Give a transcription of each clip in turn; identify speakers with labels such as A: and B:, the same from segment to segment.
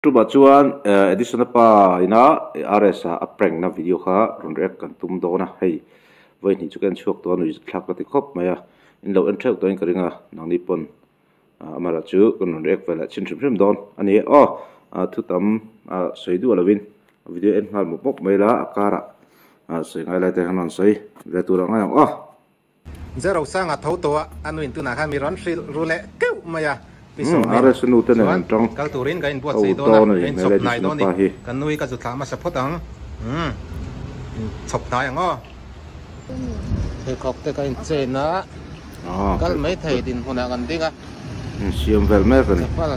A: Chuvah chuan Edison-a pa ina RS-a a prank na video kha rawn react kan tum dawn a, hei vawi hnih chu ka en chhuak tawh a nuih thlak ka ti khawp mai a, in lo en theuh tawhin ka ring a, nangni pawn amaherawh chu kan rawn react ve leh chhin hrim hrim dawn a ni aw, thu tam sawi duah lovin video en nghal mawp mawp mai la a karah sawi ngai lai te khan rawn sawi ve tur ang ngai ang aw.
B: Zero sanga tho tawh a, a nuin tunah khan mi rawn hrilh ru leh keuh mai a, pi sawmin chuan kal turin ka inbuatsaih dawn a, ka inchhawp hnai dawn i, ka nui ka zu thlah hmasa phawt ang, umm inchhawp hnai ang aw. Pheikhawk te ka inchen a, kal mai thei dinhmunah kan ding a.
A: Insiam vel mek a ni.
B: Chapal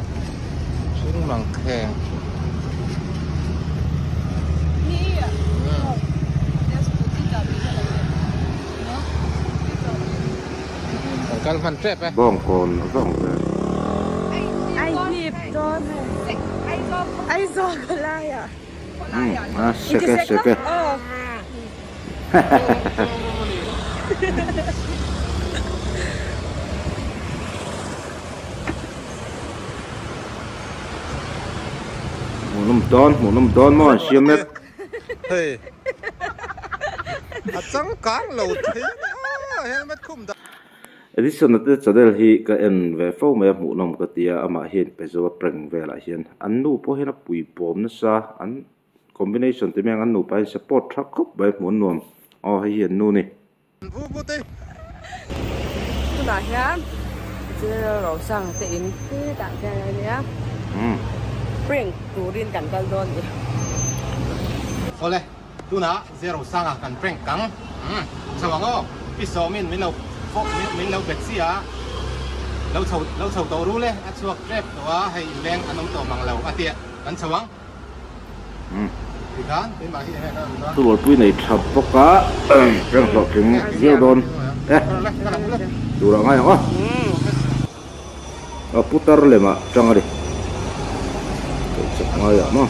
B: hring mang kheng. Kan kal hman tep e.
A: Bawngkawn a vang ve.
C: Ai hnip dawn hei. Aizawl khawlaiah.
A: A sek e sek e. Hmuhnawm dawn hmuhnawm dawn maw an siam mek.
B: Hei a changkang lo thei a helmet khum dah.
A: Edison a te channel hi ka en ve fo mai a hmuhnawm ka tia amah hian pezo a prank velah hian an nu pawh hian a pui bawm nasa an Combination ti mai ang an nupa hian support tha khawp mai hmuh an nuam aw hei hi an nu ni.
C: Tunah hian General Rosang te in hetah khian a nia prank turin kan kal dawn ni.
B: Awle tunah Zero Sanga kan prank kang chho ang aw pi sawmin min lo min lo bet si a lo chho lo chho tawh ru le a chhuak tep tawh a hei inleng an awm tawh mang lo a tia kan chho ang.
A: Thurualpui nei tha bawk a reng hlawhtling viau dawn e tur ah ngai ang aw a putar lemah tang a ni chak ngai ah maw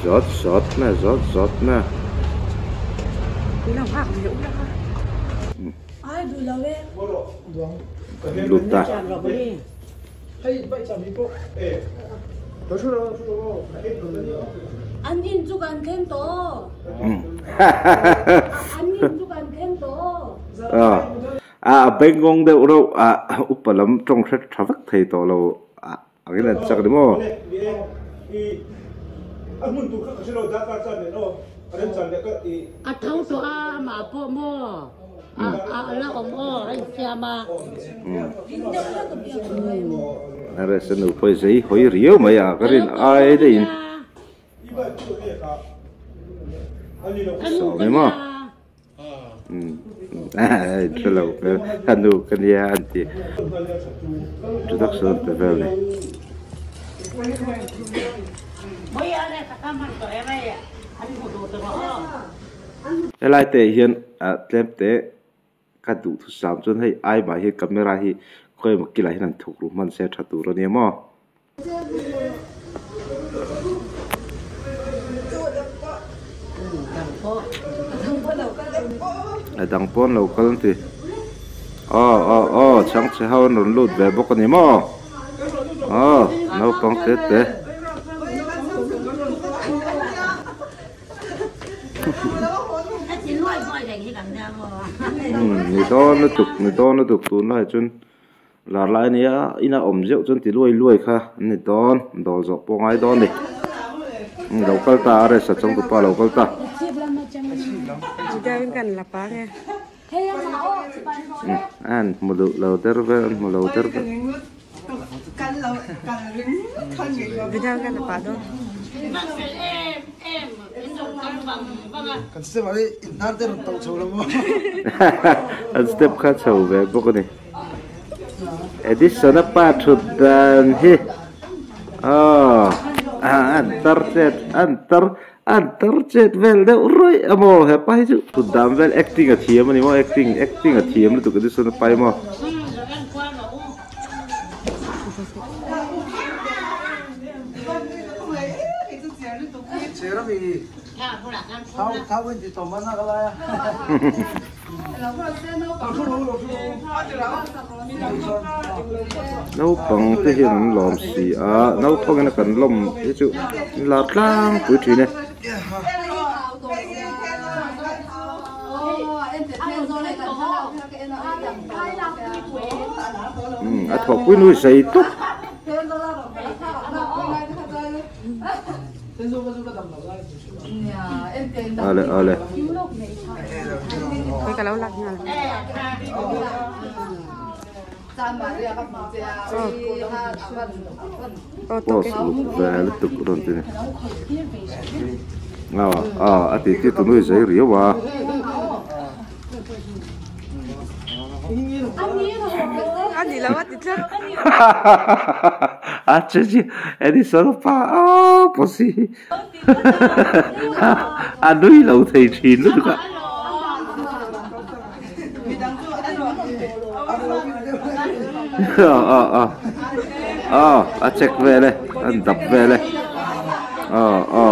A: zawt zawt na zawt zawt na. Lut ta.
C: An in chu kan thleng tawh. An in chu kan thleng tawh.
A: A bengngawng deuh reuh a upa lam tawng hre tha vek thei tawh lo angin an chak ni maw.
D: A tho tawh a amah pawh maw a la awm aw a insiam a.
A: Rsa nu pawh hi zei hawi riau mai a ka rin ai daihin.
D: Ka nu ka nia.
A: Hre lo hmel a nu ka nia an ti introduction an pe vel ni. Helai te hian tlem te ka duhthusam chuan hei ai mah hi camera hi khawi emaw kilah hian an thuk ru hman se a tha tur a nia maw. A dang pawh an lo kal an ti. Aw aw aw chhangchhe ho an rawn lut ve bawk a ni maw? Aw naupang te te. Ni dawn lutuk ni dawn lutuk tunlai chuan. Lar lai ania ina awm zeuh chuan ti luai luai kha an ni dawn dawl zawh pawh ngai dawn ni lo kal ta a rest a changtu pa lo kal ta. An hmu duh lo der vel an hmu lo der vel. An step kha chho ve bawk a ni. Edison a pa thut dan hi aw an tar chet an tar an tar chet vel deuh rawih a maw hepa hi chu thut dan vel acting a thiam a ni maw acting acting a thiam lutuk Edison a pa hi maw. Naupang te hian an lawm si a naupang in a kan lawm hi chu an lar tlangpui thin e. A thawhpui nui zei tawp. Ale ale. Post luk ve lutuk rawn ti ni. A a a ti ti tu nui zei riau a.
C: A ni lo a ti tlat.
A: A che chi Edison pa a pawh si a nui lo thei thin lutuk a. A a a a check vel e an dap vel e a a.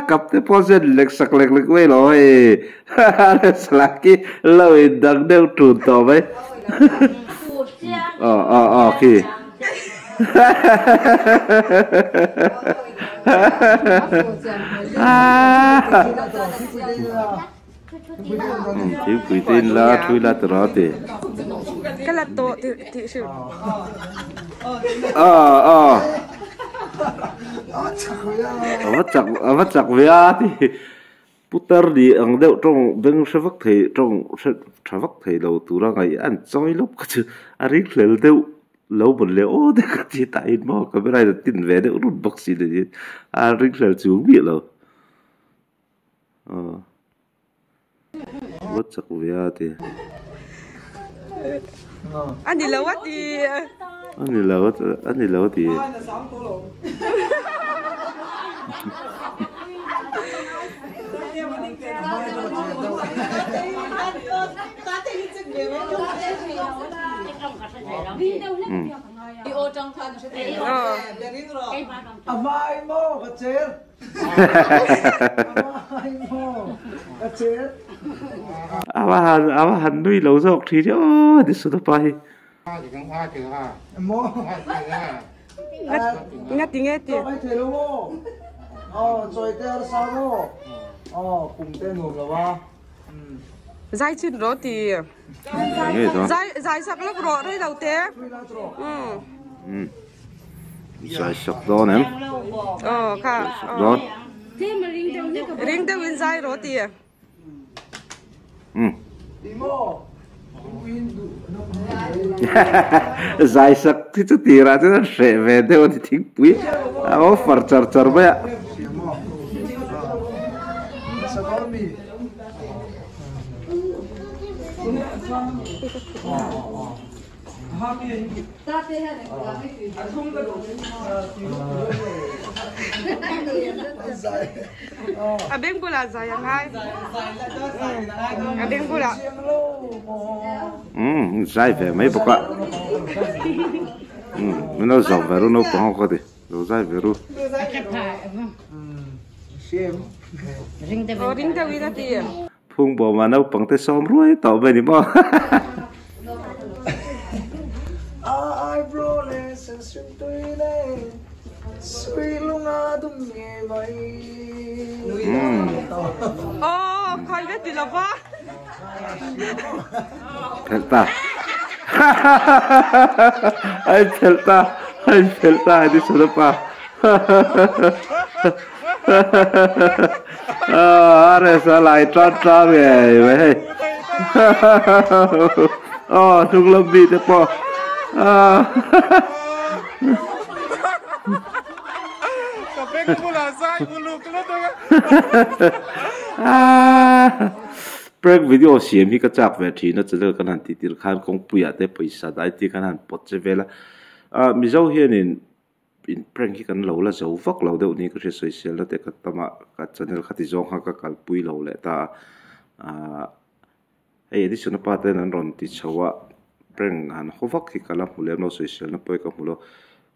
A: Kap te pawh zen lek sak lek lek mai lo hei Salaki lo in dang deuh tun tawh mai aw aw aw khi Thingpui te in la thui la tawh a ti.
C: Ka la tawh tih tih hrilh.
A: A a. A va chak a va chak ve a ti. Putar ni ang deuh tawng beng hre vak thei tawng hre tha vak thei lo tura ngaih an chawi lawp kha chu a ring hlel deuh lo mawn leh aw te ka ti tah in maw camera in a tin ve deuh rut bawk si niin a ring hlel chung miah lo. Aw va chak ve a ti.
C: A ni lo a ti.
A: A ni lo a ni lo a ti.
E: A hmai maw ka cher.
A: A va han a va han nui lo zawk thin hi aw ni suna pa hi.
C: Ngati nge ti. Zai chin rawh ti. Zai zai sak lawk rawh rei lo te.
A: Zai sak dawn em?
C: Aw kha.
A: Zai sak dawn.
C: Ring deuh in zai rawh ti.
A: Um. Zai sak hi chu tirah chuan an hreh ve deuh a ni thingpui a offer char char mai a.
C: A beng bulah zai a ngai. A beng bulah.
A: Umm zai ve mai bawk a. Umm min lo zawm ve ru naupang ho ka ti. Lo zai ve ru.
C: Aw ring deuhin a ti.
A: Phung bawma naupang te sawm ruai tawh mai ni maw.
C: Aw khai ve ti lova.
A: Phelh ta. Ai phelh ta. Ai phelh ta ni sawpa. A resa lai tan tan ngei mai hei aw hnung lam mi te pawh prank video siam hi ka chak ve thin a channel kan han tih tir khan kawngpui ah te pawisa dai te khan han pawt che vel a mizo hianin In prank hi kan lo la zo vak lo deuh niin ka hria sawisel na te ka tam a ka channel kha ti zawng kha ka kalpui lo leh ta a ahh hei Edison a pa ten an rawn ti chho a prank han haw vak hi ka la hmu lem lo sawisel na pawh hi ka hmu lo.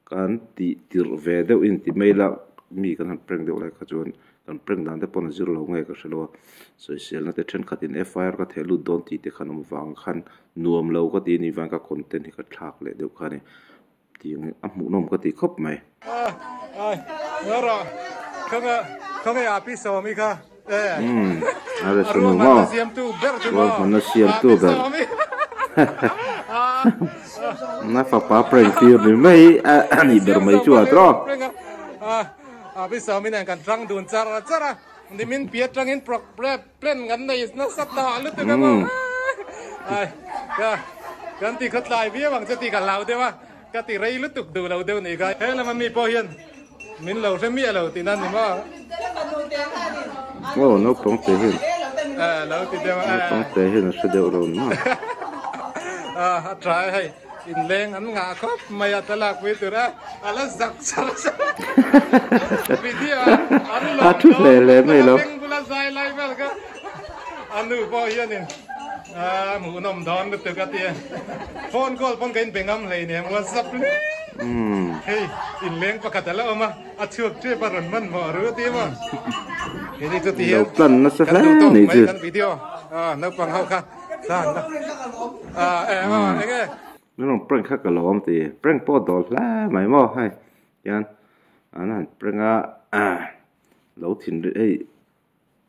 A: Kan tih tirh ve deuh in ti mai la mi kan han prank deuh lai kha chuan kan prank dan te pawn a zir lo nge ka hre lo a sawiselna te thenkhatin FIR ka theh lut dawn tih te khan awm vang khan nuam lo ka ti a nih vang ka content hi ka thlak leh deuh kha a ni tih ang a hmuhnawm ka ti khawp mai. Umm a re sunu maw ruahmanna siamtu ber na fapa prank tir ni mai a nih ber mai chu a tawk.
B: Ka ti rei lutuk duh lo deuh nih kha. He lama mi pawh hian min lo hre miah lo tih nan ni maw?
A: Aw naupang te hian
B: lo ti deuh a.
A: Naupang te hian a hre deuh lo ni maw?
B: A tha e hei inleng an ngah khawp mai a thlalak pui tur a a la zak char char video an lawm dawn a beng bula zai lai vel kha a nu pawh hianin A hmuhnawm dawn lutuk a tia. Phone call pawn ka inpe ngam hleinem WhatsApp hle. Hei inleng pakhat a la awm a, a chhuak tep a rawn hman hmawh ru a ti maw. Keini chu ti hian kan duh tawk mai kan video naupang ho kha tlan la. Enge?
A: Min rawn prank kha ka lawm ti. Prank pawh dawl hle mai maw hei tian an han prank a lo thinrim hei.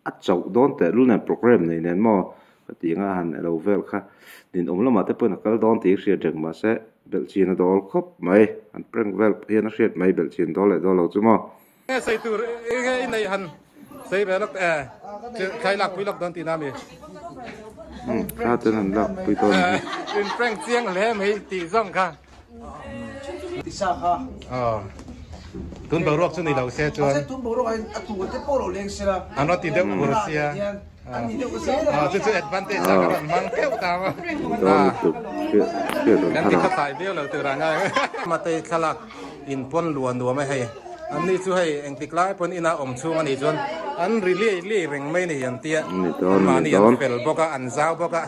A: A chauh dawn teh lul nen programme nei nen maw ka ti anga han elo vel kha ninawm lamah te pawhin a kal dawn tih hriat reng mahse belh chin a dawl khawp mai an prank vel hian a hriat mai belh chin dawl leh dawl lo chu maw.
B: Nge sawi tur nge i neih han sawi ve lawk eh thlai lak pui lawk dawn tihna ami?
A: Umm thla ten han lak pui dawn a ni.
B: In prank chiang hle mai tih zawng kha.
E: Tisa kha.
B: Aw. Tun boruak chu ni lo se chuan.
E: Mahse tun boruak ah hian a tu te pawh lo leng se la.
B: An rawn ti deuh kur sia.
E: An ni deuh zel a.
B: Aw chu chu advantage ah ka rawn hmang keuh ta maw.
A: Dawn lutuk hriat hriat rawn
B: Kan
A: thar
B: ti
A: ang.
B: khatlai viau lo tur ah ngai. Matei thlalak in pawn lua nuam e hei. An ni chu hei engtik lai pawn inah awm chhung a nih chuan an ri liai liai reng mai ni an tia.
A: Ni dawn ni
B: Mahni an
A: dawn.
B: fel bawk a an zau bawk a.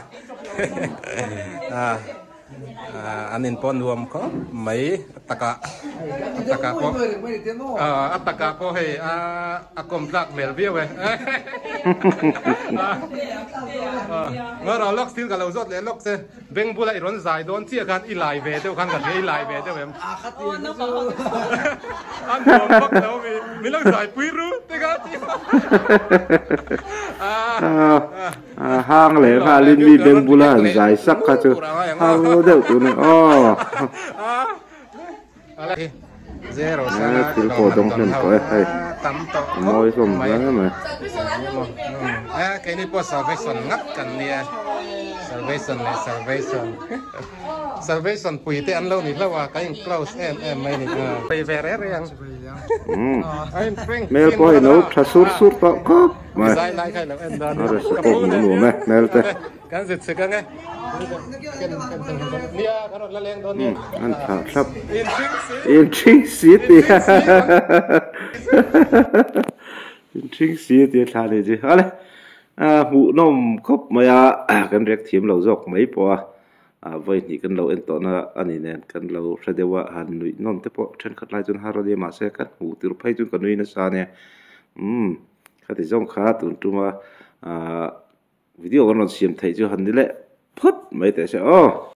B: An in pawh nuam khawp mai a takah a takah pawh a takah pawh hei a kawm tlak hmel viau e Ngawrah lawk thil ka lo zawt leh lawk che beng bula i rawn zai dawn chiah khan i lai ve deuh khan ka hria i lai ve deuh em a nuam vak lo mi min lo zai pui ru te kha
A: A hang leh nghalin mi beng bula han zai sak kha chu har deuh tur a ni aw. Thil pawh dawng hnem tawh e hei a mawi hlawm hle mai. Hmel pawh hei no tha sur sur tawh khawp. Mai a resa pawh hmuh nuam e hmel te an thlah thlap in thing si ti in thing si ti a thlah ni chi ale a hmuh nawm khawp mai a kan rek thiam lo zawk mai pawh a a vawi hnih kan lo en tawh na a ni nen kan lo hre deuh a han nuih nawm te pawh thenkhat lai chuan har a nia mahse kan hmuh tir phei chuan ka nui nasa a nia umm. Khati zawng kha tun tuma ahh video kan rawn siam theih chu han ni leh phawt mai teh se aw.